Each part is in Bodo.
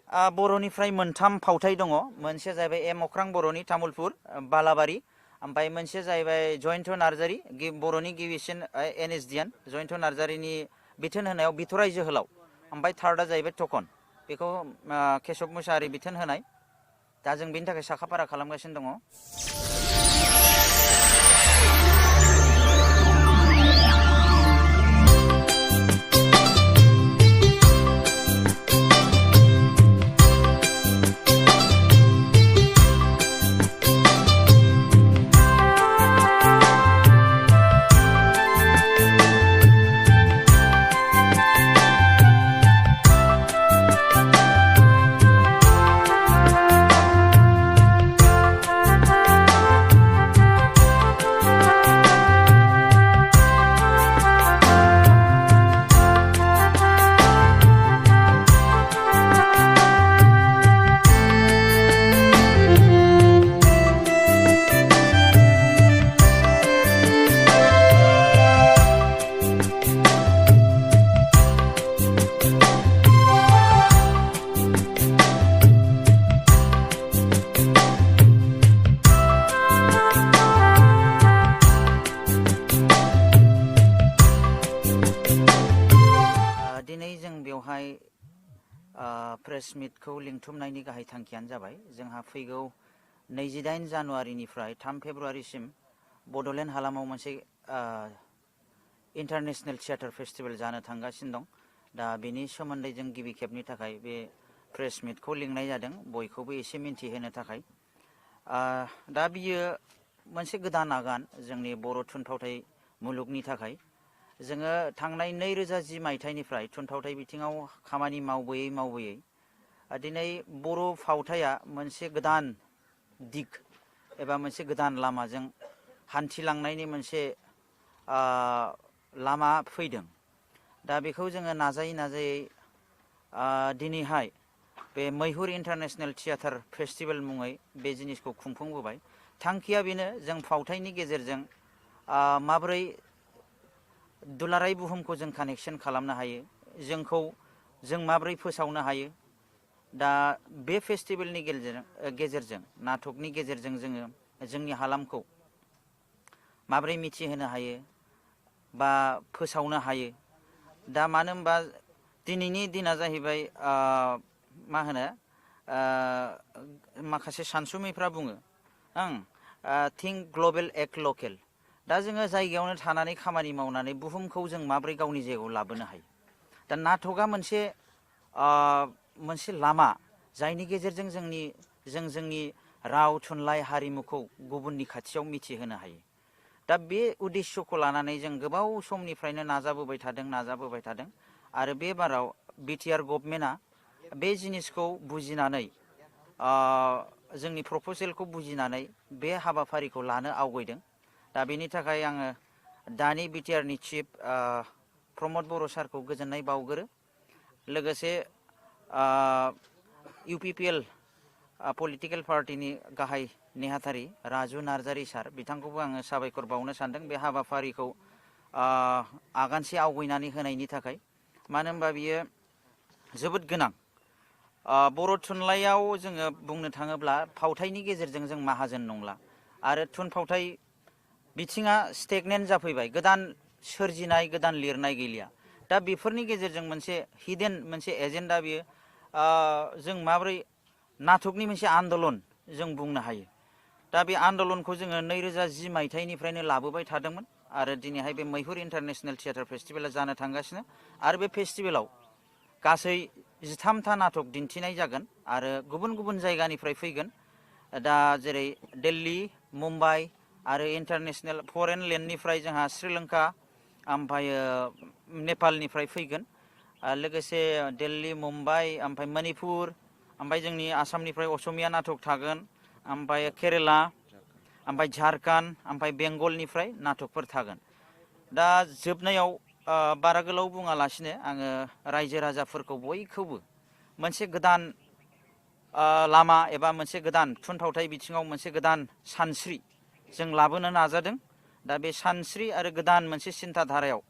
बर'निफ्राय मोनथाम फावथाय दङ मोनसे जाहैबाय एम अख्रां बर'नि तामुलपुर बालाबारि ओमफ्राय मोनसे जाहैबाय जयन्त नार्जारि बर'नि गिबिसिन एनएसडिएन जयन्त नार्जारिनि बिथोन होनायाव बिथराइ जोहोलाव ओमफ्राय थार्डआ जाहैबाय टकन बेखौ केशब मुसाहारि बिथोन होनाय दा जों बेनि थाखाय साखाफारा खालामगासिनो दङ। प्रेस मिटखौ लिंथुमनायनि गाहाय थांखियानो जाबाय जोंहा फैगौ 28 जानुवारिनिफ्राय 3 फेब्रुवारिसिम बड'लेण्ड हालामाव मोनसे इन्टारनेशनेल थियेटार फेस्टिभेल जानो थांगासिनो दं। दा बेनि सोमोन्दै जों गिबि खेबनि थाखाय बे प्रेस मिटखौ लिंनाय जादों बयखौबो एसे मिन्थिहोनो थाखाय। दा बियो मोनसे गोदान आगान जोंनि बर' थुनफावथाय मुलुगनि थाखाय। जोङो थांनाय 2010 मायथाइनिफ्राय थुनफावथाय बिथिङाव खामानि मावबोयै दिनै बर' फावथाया मोनसे गोदान दिग एबा मोनसे गोदान लामाजों हान्थिलांनायनि मोनसे लामा फैदों। दा बेखौ जोङो नाजायै दिनैहाय बे मैहुर इन्टारनेशनेल थियेटार फेस्टिभेल मुङै बे जिनिसखौ खुंफुंबोबाय। थांखिया बेनो जों फावथायनि गेजेरजों माबोरै दुलाराय बुहुमखौ जों कानेक्सन खालामनो हायो जों माबोरै फोसावनो हायो। दा बे फेस्टिभेलनि गेजेरजों नाटकनि गेजेरजों जोङो जोंनि हालामखौ माबोरै मिथिहोनो हायो बा फोसावनो हायो। दा मानो होनबा दिनैनि दिना जाहैबाय मा होनो माखासे सानसुमैफ्रा बुङो थिंक ग्लबेल एक्ट लकेल। दा जोङो जायगायावनो थानानै खामानि मावनानै बुहुमखौ जों माबोरै गावनि जायगायाव लाबोनो हायो। दा नाटकआ मोनसे लामा जायनि गेजेरजों जोंनि राव थुनलाइ हारिमुखौ गुबुननि खाथियाव मिथिहोनो हायो। दा बे उद्देश्यखौ लानानै जों गोबाव समनिफ्रायनो नाजाबोबाय थादों आरो बे बाराव बिटिआर गभर्नमेन्टआ बे जिनिसखौ बुजिनानै जोंनि प्रप'जेलखौ बुजिनानै बे हाबाफारिखौ लानो आवगायदों। दा बेनि थाखाय आङो दानि बिटिआरनि चिफ प्रमद बर' सारखौ गोजोननाय बावगोरो। लोगोसे इउपिपिएल पलिटिकेल पार्टिनि गाहाय नेहाथारि राजु नार्जारि सार बिथांखौबो आङो साबायखर बावनो सानदों बे हाबाफारिखौ आगानसे आवगायनानै होनायनि थाखाय। मानो होनबा बियो जोबोद गोनां। बर' थुनलाइयाव जोङो बुंनो थाङोब्ला फावथायनि गेजेरजों जों माहाजोन नंला आरो थुनफावथाय बिथिङा स्टेगनेन्ट जाफैबाय। गोदान सोरजिनाय गोदान लिरनाय गैलिया। दा बेफोरनि गेजेरजों मोनसे हिडेन मोनसे एजेन्डा बियो जों माबोरै नाटकनि मोनसे आन्दलन जों बुंनो हायो। दा बे आन्दलनखौ जोङो 2010 मायथाइनिफ्रायनो लाबोबाय थादोंमोन आरो दिनैहाय बे मैहुर इन्टारनेशनेल थियेटार फेस्टिभेला जानो थांगासिनो आरो बे फेस्टिभेलाव गासै 13था नाटक दिन्थिनाय जागोन आरो गुबुन गुबुन जायगानिफ्राय फैगोन। दा जेरै दिल्ली मुम्बाइ आरो इन्टारनेशनेल फरेन लेन्डनिफ्राय जोंहा श्रीलंका ओमफ्राय नेपालनिफ्राय फैगोन। लोगोसे दिल्ली मुम्बाइ ओमफ्राय मणिपुर ओमफ्राय जोंनि आसामनिफ्राय असमिया नाटक थागोन ओमफ्राय केरेला ओमफ्राय झारखन्ड ओमफ्राय बेंगलनिफ्राय नाटकफोर थागोन। दा जोबनायाव बारा गोलाव बुङालासिनो आङो रायजो राजाफोरखौ बयखौबो मोनसे गोदान लामा एबा मोनसे गोदान थुनफावथाय बिथिङाव मोनसे गोदान सानस्रि जों लाबोनो नाजादों। दा बे सानस्रि आरो गोदान मोनसे सिन्था धारायाव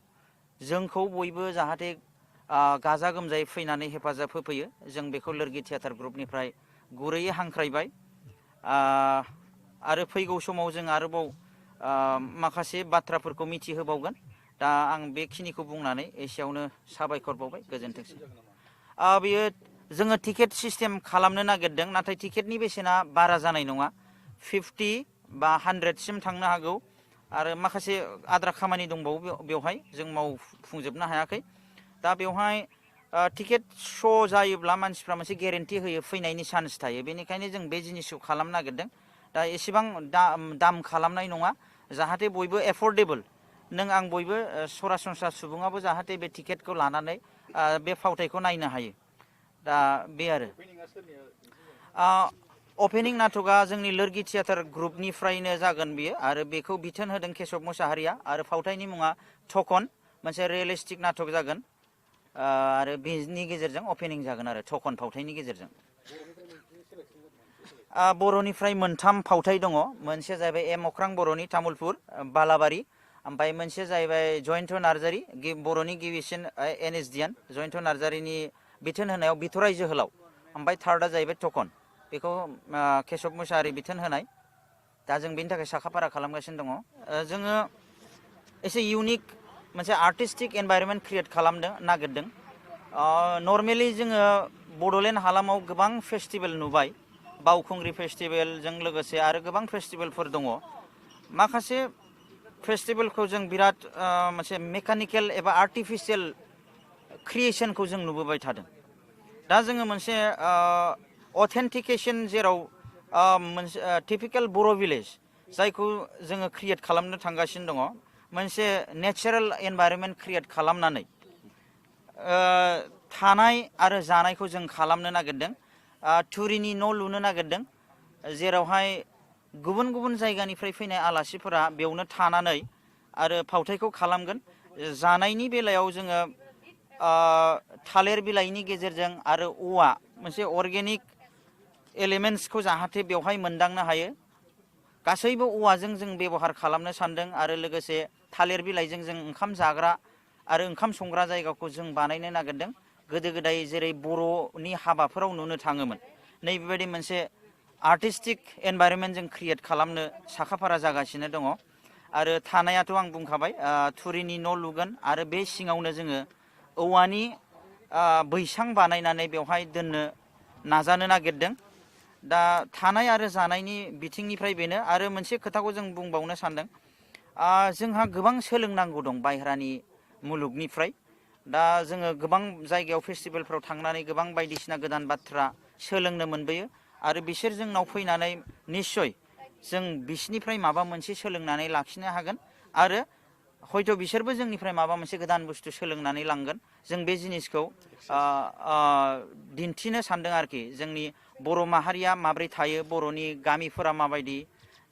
जोंखौ बयबो जाहाथे गाजा गोमजायै फैनानै हेफाजाब होफैयो जों बेखौ लोरगि थियाटार ग्रुपनिफ्राय गुरैयै हांख्रायबाय आरो फैगौ समाव जों आरोबाव माखासे बाथ्राफोरखौ मिथिहोबावगोन दा आं बेखिनिखौ बुंनानै एसेयावनो साबायखर बावबाय गोजोनथोंसै बेयो जोङो टिकेट सिस्टेम खालामनो नागिरदों नाथाय टिकेटनि बेसेना बारा जानाय नङा 50 बा 100 सिम थांनो हागौ आरो माखासे आद्रा खामानि दंबावो बेवहाय जों मावफुंजोबनो हायाखै दा बेवहाय टिकेट श' जायोब्ला मानसिफ्रा मोनसे गेरेन्टि होयो फैनायनि चान्स थायो बेनिखायनो जों बे जिनिसखौ खालामनो नागिरदों दा एसेबां दाम खालामनाय नङा जाहाथे बयबो एफर्डेबोल नों आं बयबो सरासनस्रा सुबुङाबो जाहाथे बे टिकेटखौ लानानै बे फावथायखौ नायनो हायो दा बे आरो अपेनिं नाटकआ जोंनि लोरगि थियाटार ग्रुपनिफ्रायनो जागोन बियो आरो बेखौ बिथोन होदों केशब मुसाहारिया आरो फावथायनि मुङा थकन मोनसे रियेलिस्टिक नाटक जागोन आरो बेनि गेजेरजों अपेनिं जागोन आरो थकन फावथायनि गेजेरजों बर'निफ्राय मोनथाम फावथाय दङ मोनसे जाहैबाय एम अख्रां बर'नि तामुलपुर बालाबारि ओमफ्राय मोनसे जाहैबाय जयन्त नार्जारि बर'नि गिबिसिन एनएसडिएन जयन्त नार्जारिनि बिथोन होनायाव बिथराइ जोहोलाव ओमफ्राय थार्डआ जाहैबाय थकन बेखौ केशब मुसाहारि बिथोन होनाय दा जों बेनि थाखाय साखाफारा खालामगासिनो दङ जोङो एसे इउनिक मोनसे आर्टिस्टिक एनभायरनमेन्ट क्रिएट खालामनो नागिरदों नर्मेलि जोङो बड'लेण्ड हालामाव गोबां फेस्टिभेल नुबाय बावखुंग्रि फेस्टिभेलजों लोगोसे आरो गोबां फेस्टिभेलफोर दङ माखासे फेस्टिभेलखौ जों बिराद मोनसे मेकानिकेल एबा आर्टिफिसियेल क्रिएसनखौ जों नुबोबाय थादों दा जोङो मोनसे अथेन्टिकेसन जेराव मोनसे टिपिकेल बर' भिलेज जायखौ जोङो क्रिएट खालामनो थांगासिनो दङ मोनसे नेचारेल एनभायरनमेन्ट क्रिएट खालामनानै थानाय आरो जानायखौ जों खालामनो नागिरदों थुरिनि न' लुनो नागिरदों जेरावहाय गुबुन गुबुन जायगानिफ्राय फैनाय आलासिफोरा बेयावनो थानानै आरो फावथायखौ खालामगोन जानायनि बेलायाव जोङो थालिर बिलाइनि गेजेरजों आरो औवा मोनसे अर्गेनिक एलिमेन्ट्सखौ जाहाथे बेवहाय मोनदांनो हायो गासैबो औवाजों जों बेबहार खालामनो सानदों आरो लोगोसे थालिर बिलाइजों जों ओंखाम जाग्रा आरो ओंखाम संग्रा जायगाखौ जों बानायनो नागिरदों गोदो गोदाय जेरै बर'नि हाबाफोराव नुनो थाङोमोन नैबेबायदि मोनसे आर्टिस्टिक एनभायरनमेन्ट जों क्रिएट खालामनो साखाफारा जागासिनो दङ आरो थानायाथ' आं बुंखाबाय थुरिनि न' लुगोन आरो बे सिङावनो जोङो औवानि बैसां बानायनानै बेवहाय दोननो नाजानो नागिरदों दा थानाय आरो जानायनि बिथिंनिफ्राय बेनो आरो मोनसे खोथाखौ जों बुंबावनो सानदों जोंहा गोबां सोलोंनांगौ दं बायहेरानि मुलुगनिफ्राय दा जोङो गोबां जायगायाव फेस्टिभेलफ्राव थांनानै गोबां बायदिसिना गोदान बाथ्रा सोलोंनो मोनबोयो आरो बिसोर जोंनाव फैनानै निस्सय जों बिसोरनिफ्राय माबा मोनसे सोलोंनानै लाखिनो हागोन आरो हयथ' बिसोरबो जोंनिफ्राय माबा मोनसे गोदान बुस्थु सोलोंनानै लांगोन जों बे जिनिसखौ दिन्थिनो सानदों आरोखि जोंनि बर' माहारिया माब्रै थायो बर'नि गामिफोरा माबायदि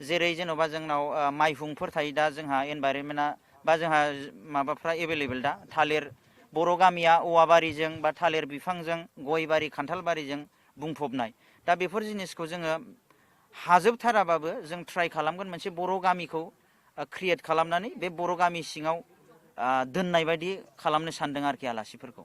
जेरै जेन'बा जोंनाव माइहुंफोर थायो दा जोंहा एनभायरनमेन्टआ बा जोंहा माबाफ्रा एभेलेबेल दा थालिर बर' गामिया औवा बारिजों बा थालिर बिफांजों गय बारि खान्थाल बारिजों बुंफबनाय दा बेफोर जिनिसखौ जोङो हाजोबथाराबाबो जों ट्राइ खालामगोन मोनसे बर' गामिखौ क्रिएट खालामनानै बे बर' गामि सिङाव दोननाय बायदि खालामनो सानदों आरोखि आलासिफोरखौ